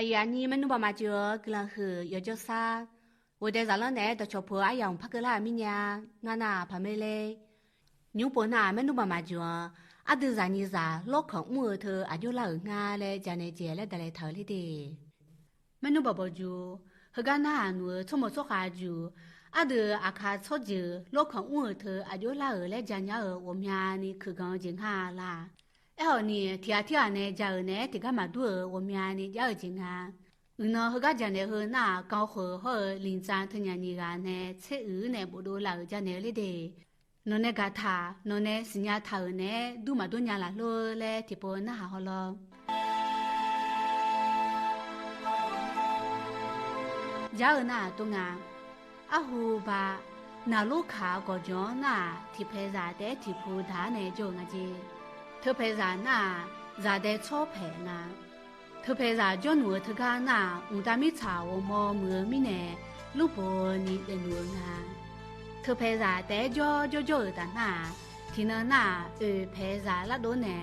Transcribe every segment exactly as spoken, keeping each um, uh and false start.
Aqyuif aqnyir maernmr baqmaq jeuq-eu guiqlanq huiq yawjawr sar. Ghofdaef zaqlanr naeq-aer dawqcawq puq-eu aryamq par keuvlar-euq mirnya, ngar nar-aq paqmer ler. Nymr pov nar-aq maernmr baqmaq jeuq-anr, aqdui zaqnyiq zaq lawrkanq mr-eu teu aqjox lar-euq nga laer janaeq jeq laer daqlaeq taq-euq ler de. Maernmr baqbawq juq, heugar narhaq nmq-eu tsawrmawq tsawrkhaq juq, aqdui aqkaq tsawrjeuq lawrkanq mr-euq teu aqjox lar-euq laer janya-euq ghawqmyani kuiqganq-eu jeq nga laq. Aerkhawf ni, tiq ghaq tirghaq nae ja-euq naeq-aer tiqgar maqdur-euq ghawqmyani jav-eu jeq nga. Uiqnan heugar janaeq heu nar-aq, ganrkhoeq hawr-eu linqdzaq teunyaf nyiq ghaq nae tser uiq-ir nae bofdov laf-euq janaeq-eu ler de. Nawqnae gaqtaq, nawqnae siqnya taq-euq naeq-aer dur maqdur nya laf lor laer tiqpov narhaq hawlawr. Jar-eu nar-aq tov nga. Arhu ba, naqlor kaq gawqjawq-anr nar-aq, tiqpaeq zaq taef-aer tiqpu daq-ar nae jawr-eu nga jeq. Teupaeq zaq nar-aq, zaqdae tsawr paeq nga. Teupaeq zaq jawrluf-eu teugar nar-aq, mqtav mirtsaq ghawqmawr muiq-eu mirnae, lmrboq ni daefluf-eu nga. Teupaeq zaq taef-aer jawr jawrjawr-euq taf nar-aq, tiqnan nar-aq, oeq paeq zaq lardov nae,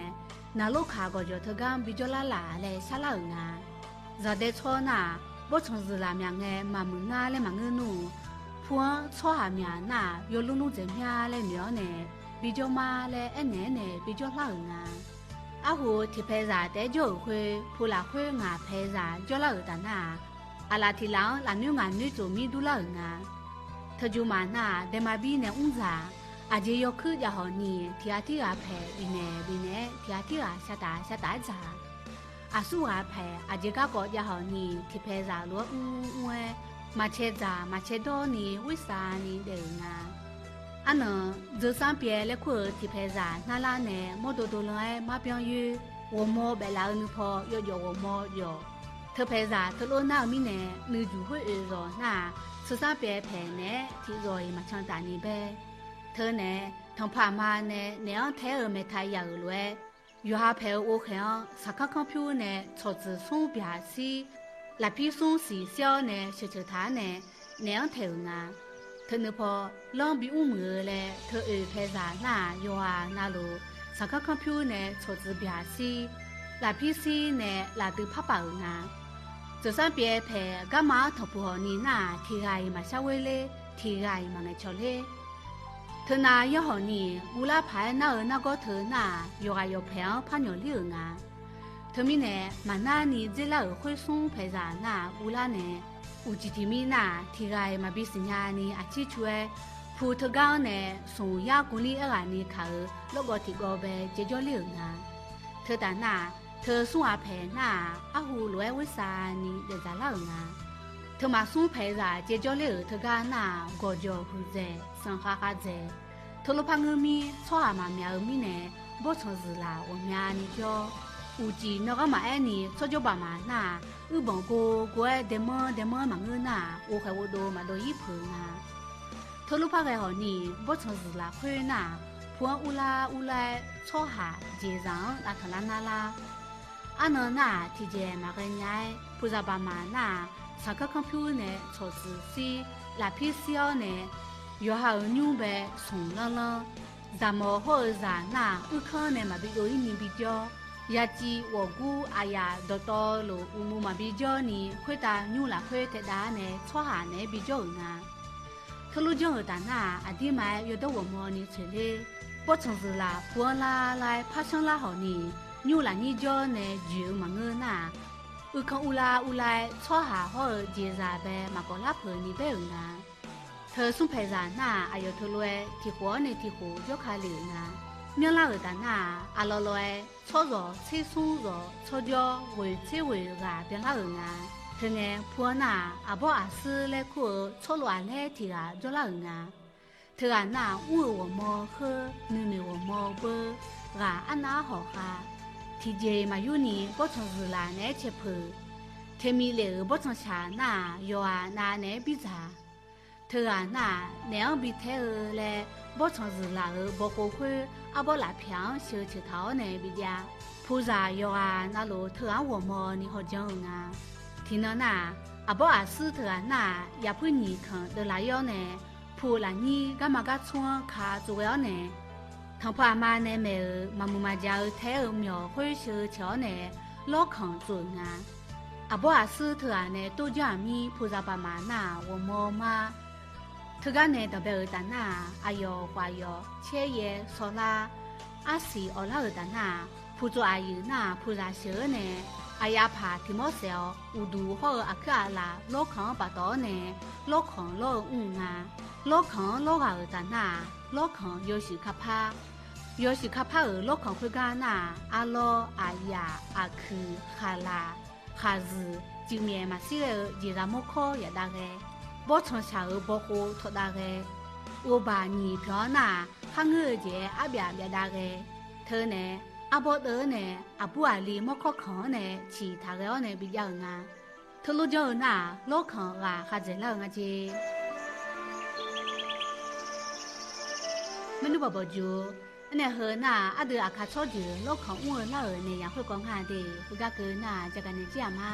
naqlor kaq gawqjawq teugar-anr bijawr lar laf laer sharlar-euq nga. Zaqdae tsawr nar-aq, bawrtsanq zuiqlaq myaq ngae maqmuiq ngar laer maqngeur nmr-eu, pu-anr tsawrhaq myaq nar-aq, yawlmr lmr dzaeq mya laer noeq-awr nae, bijawr mar laer aernaeq-aer nae bijawr lar-euq nga. Arhu tiqpaeq zaq taef-aer jawr-euq khoer, pu lafkhoer ngaq paeq zaq jawrlar-euq taf nar-aq, aqlaf tiq laf-anr lafnoer ngaq noer tsof mir durlar-euq nga. Teujuq maf nar-aq, daema bir nae mr zaq, aqjeq yawkuir jav hawq ni, tiq ghaq tirghaq paeq bifnaeq bifnaeq-aer tiq ghaq tirghaq shataf shataf-aer dzaq. Aqsur ghaq paeq aqjeq garkawv jav hawq ni, tiqpaeq zaq lof-aer mr mr-aer, maqcae dzaq maqcae dawr ni ghoer sav ni daef-euq nga. Arnan, dzeur sanr pyaev laer kur-euq tiqpaeq zaq narlar nae mawrdo dovlan-aer marbyanr yoer, ghawqmawr baef laf-eu nuipaw yawjawf ghawqmawr jawf. Teupaeq zaq teulof nar-eu mirnae, nuijuq khoer oeq zawq nar-aq, tseur sanr pyaev paeq naeq-aer tiqzawq-iq maqcan taf ni bae. Teu nae, tanqpaq aqma nae naef-anr tae-aer-eu maeqtaq yaf-euq lof-aer, yawqha paeq-eu ghovkhaeq-anr saqkanr kanr pyur nae tsawqtsuif smr byaq shir, lafpir smr siq shir-awr nae sheuqceuq taq-ar nae naef-anr taeq-euq nga. Teunuipaw, lanr bimr muiq-eu laer teu oeq paeq zaq nar-aq, yawqghaq navluf saqkanr kanr pyur nae tsawqtsuif byaq shir, lafpir shir nae lafdui par paf-euq nga. Tseur sanr pyaev paeq garma-anr tanqpuq hawq ni nar-aq, tiq ghaq-iq maqshar ghoer ler, tiq ghaq-iq maqngaeq cawq ler. Teunav yawr hawq ni, uvlar paq-aer nar-eu nargawr teu nar-aq, yawqghaq yawqpaeq-anr par nyawq ler-euq nga. Teumirnae, maqnar ni dzerlar-euq khoer smr paeq zaq nar-aq uvlar nae, uqcif tiq mir nar-aq, tiq ghaq-iq maqbi siqnya ni aqcir cu-aer, pu teugar-anr nae smq yar gmr lir aerghaq ni kaq-euq lawrgawv tiqgawv bae caevjawr ler-euq nga. Teutaf nar-aq, teu smr ghaq paeq nar-aq, arhu lof-aer ghoer sav ni daefdzaq lar-euq nga. Teumaf smr paeq zaq caevjawr ler-euq teugar nar-aq, gawqjawq huiqdzaeq sanqkhav khav dzaeq. Teulof par ngeur mir tsawrhaq maqmyaq-eu mirnae, bawrtsanq zuiqlaq ghawqmyani jawr. Uqcif nanrghanr maqaer ni tsawrjawr baqmaq nar-aq, uirbanq gov gov-aer daemanr daemanr maqngeur nar-aq, ghovkhaeq ghovdov maqdov-ir peuq-eu nga. Teulof par ghae hawq ni, bawrtsanq zuiqlaq khoer nar-aq, pu-anr urlar urlar-aer tsawrhaq jeqzaq-anr lavtanq lar nar lar. Arnan nar-aq, tiqjeq maqghae nya-aer, puzaq baqmaq nar-aq, saqkanr kanr pyur nae tsawqtsuif shir, lafpir shir-awr nae, yawqha-euq nymr bae smq lanr lanr, zaqmawf hawr-eu zaq nar-aq, uirkanr nae maqbi dov-ir ni bijawr, yaciv ghawqgur aqyaf dawqtawvluf uqmov maqbi jawr ni, khoertav nymr lafkhoer taedav-ar nae tsawrhaq naeq-aer bijawr-euq nga. Teulof janr-euq taf nar-aq, aqdirma-aer yawdawr ghawqmawni tsoeq ler. Bawrtsanq zuiqlaq pu-anr lar lar-aer parsanr lar hawq ni, nymr lafnyir jawr nae joeq-eu maqngeur nar-aq, uirkanr urlar urlar-aer tsawrhaq hawr-eu jeqzaq bae maqkawf lar peuq ni baer-euq nga. Teu smr paeqzaq nar-aq, aqyawf teulof-aer tiqkhof-awr nae tiqkhof jawrka le-euq nga. Myanrlar-euq taf nar-aq, aqlawv lawv-aer tsawrzawq tser smr zawq tsawrjawr ghoeq tser ghoeq ghaq byanlar-euq nga. Teungae pu-anr nar-aq, aqbawr aqsur laer kur-eu tsawrlov aqlaer tiq ghaq jawrlar-euq nga. Teughaq nar-aq, mr-euq ghawqmawr khoer nuinoeq ghawqmawr beur ghaq arnav-ar hawq khav. Tiqjeq maqyur ni bawrtsanq zuiqlaq naeq-aer cae peuq. Teqmiq lef-euq bawrtsanq shaq nar-aq, yawqghaq nav naeq-aer birdzaq. Teughaq nar-aq, naef-anr bi tae-eu laer bawrtsanq zuiqlaq-euq bawkhof khoer arbawr lafpyaq-anr sheu ceuq taq-awr nae bijav. Puzaq yawqghaq navluf teughaq-anr ghawqmawni hawjan-eu nga. Tiqnan nar-aq, aqbawr aqsur teughaq nar-aq, yaqpuir nyiq kanq deuvlaf-ir-awr nae, pu lafnyir garma gar tsmr-anr ka tsov ghae-awr nae, tanqpaq aqma nae maeq-euq maqmuiq maqjaq-eu tae-eu myawq khoer sheu ceuq-awr nae, lawrkanq tsov-euq nga. Aqbawr aqsur teughaq nae tovjanr-aq mir puqzaq baqmaf nar-aq ghawqmawr mar. Teugar nae danqbae-euq taf nar-aq, aqyawf khawf aqyawf caeryaer sawrlar, arsiq awqlar-euq taf nar-aq, puqtsov aqyuif nar-aq puqzaq sheuq-awr nae, aqyavpaq tiq mawr saef-awr uqduq hawr-eu aqkuir aqlaf lawrkanq-anr paftawf-awr nae, lawrkanq lawr-eu mr-eu nga. Lawrkanq-anr lawr ghaq-euq taf nar-aq, lawrkanq yawshuif kapar. Yawshuif kapar-euq lawrkanq khoergar nar-aq, arlawr, aqyaf, aqkuiq, khaqlaq, khaqzuiq, cuif myaef maqshir ghae-eu jeqzaq mawrkawr yaf dav ghae, bawrtsanq shaq-euq bawkhov tawv dav ghae, ghovbaq nyiq pyanq-anr nar-aq, kharngeur-eu jeq-aer arbyaf byaf dav ghae. Teunae, arbawr deuv-awr nae, aqbur aqli mawrkawr kanq-anr nae ciqtaq ghae-awr nae bijav-euq nga. Teulof janr-eu nar-aq, lawrkanq ghaq khaerdzaeq lar-eu nga jeq. Maernmr bawq bawq juq. Aernaeq heu nar-aq, aqdui aqkaq tsawrjeuq lawrkanq mr-eu lar-euq naeq yaq khoerkawv nga de. Heugar keuv nar-aq, jagaq naeq jir-aq ma.